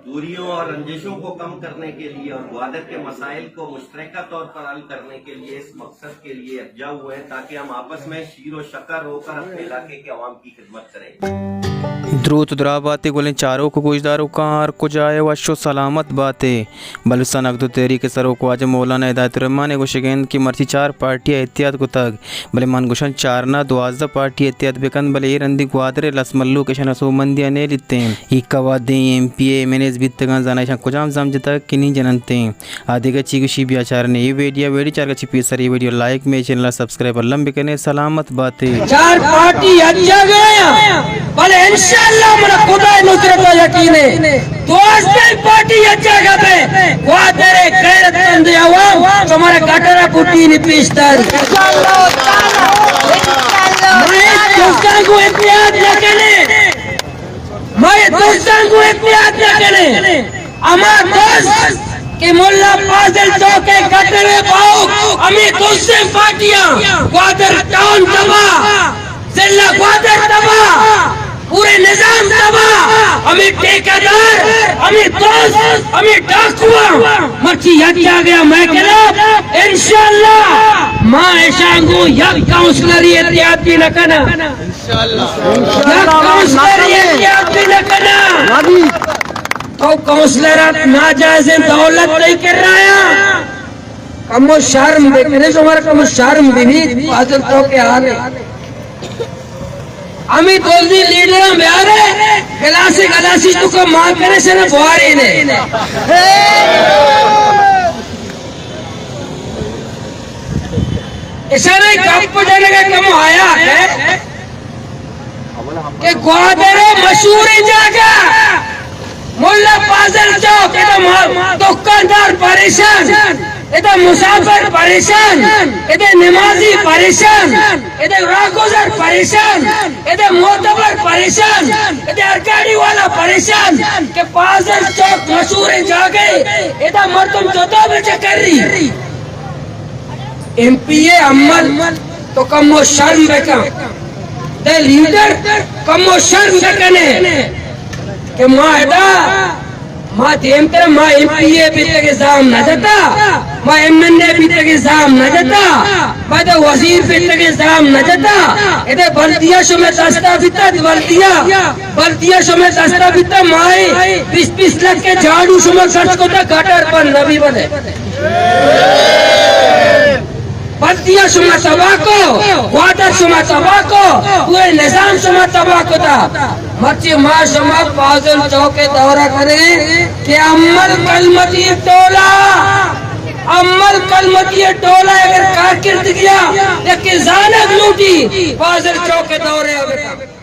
دوریوں اور رنجشوں کو کم کرنے کے لیے اور گوادر کے مسائل کو مشترکہ طور پر حل کرنے کے لیے اس مقصد کے لیے یکجا ہوئے ہیں، تاکہ ہم آپس میں شیر و شکر ہو کر اپنے علاقے کے عوام کی خدمت کریں۔ دروت ءُ دراہ بات ئے گلیں چاروک ءُ گوشداروکاں، ہر کجا ئے وش ءُ سلامت بات ئے۔ بلوچستان حق دو تحریک ءِ سروک واجہ مولانا ہدایت الرحمان ءِ گوشگ انت کہ مرچی چار پارٹی ءَ اتحاد کتگ، بلے من گوشاں چار نہ، دوازدہ پارٹی اتحاد بہ کنت، بلے اے رندی گوادر ءِ لس مھلوک اشاں ءَ سوبمندی ءَ نیل ایت انت۔ ایوک ءَ وھدے M P A M N As بیتگ انت، زاناں اشاں کجام زھم جتگ کہ نی جننت انت۔ آ دگہ چی گوشی، بیا چاریں اے ویڈیو۔ ویڈیو چارگ ءَ چہ پیسر اے ویڈیو لائک مئے چینل ءَ سبسکرائب الم بہ کن ئے۔ سلامت بات ئے۔ چار پارٹی یک جاگہ ءَ، بلے انشاءاللہ منا خدا ءِ نصرت ءِ یقین اِنت۔ دوازدہ پارٹی یک جاگہ بہ، گوادر ءِ غیرت مند عوام شمارا گٹر ءَ پٹی نی پیش داری۔ مئے دوستاں گوں اتحاد نہ کن ئے، مئے دوستاں گوں اتحاد نہ کن ئے۔ ہما دوست کہ ملا فاضل چوک ءِ گٹر ءِ باہوک، ہمے دوستیں پارٹیاں، گوادر ٹاؤن تباہ، ضلع گوادر تباہ، پورے نظام تباہ، ہمے ٹھیکیدار، ہمے دوست، ہمے ڈاکواں مرچی یک جاگہ ءَ مئے خلاف، انشاءاللہ ما اشاں گوں یک کونسلر اتحاد بھی نہ کناں۔ یک کونسلر اتحاد بھی نہ کناں۔ تو کونسلر ات، ناجائزیں دولت تئی کرا اِنت۔ کمو شرم بہ کن ئے، شمارا کمو شرم بہ بیت، فاضل چوک ءِ حال اِنت۔ ہمے دزیں لیڈراں بیار ئے، گلاسی گلاسی توک ءَ مار کن ئے، شرم بوارین ئے۔ اشاں ءَ گپ جنگ ءَ کمو حیا اِنت۔ کہ گوادر ءِ مشہوریں جاگہ ملا فاضل چوک، ادا ما-، دکاندار پریشان، ادا مسافر پریشان، ادا نمازی پریشان، ادا راہگزر پریشان، ادا معتبر پریشان، ادا ہر گاڑی والا پریشان کہ فاضل چوک مشہوریں جاگہ، ادا مردم جتا بہ چکری۔ ایم پی اے عمل تو کمو شرم بہ کن، تئی لیڈر کمو شرم بہ کن ئے کہ ما ادا، ما دیمتر ما ایم پی اے بیتگ ءُ زام نہ جتا، ما ایم این اے بیتگ ءُ زام نہ جتا، ما ادا وزیر بیتگ ءُ زام نہ جتا، ادا بلدیہ شمئے دستا بیتا، بلدیہ، بلدیہ شمئے دستا بیتا، مئے بیست بیست لکھ ءِ جاڑو شما خرچ کتا، گٹر بند نہ بی بدے۔ بلدیہ شما تباہ کو، گوادر شما تباہ کو، پورے نظام شما تباہ کتا۔ مرچی ما شما فاضل چوک ءِ دورہ کنیں کہ عمل کلمتی ٹولہ، عمل کلمتی ٹولہ اگر کارکردگی ءَ یکے زانگ لوٹی، فاضل چوک ءِ دورہ ءَ بکن۔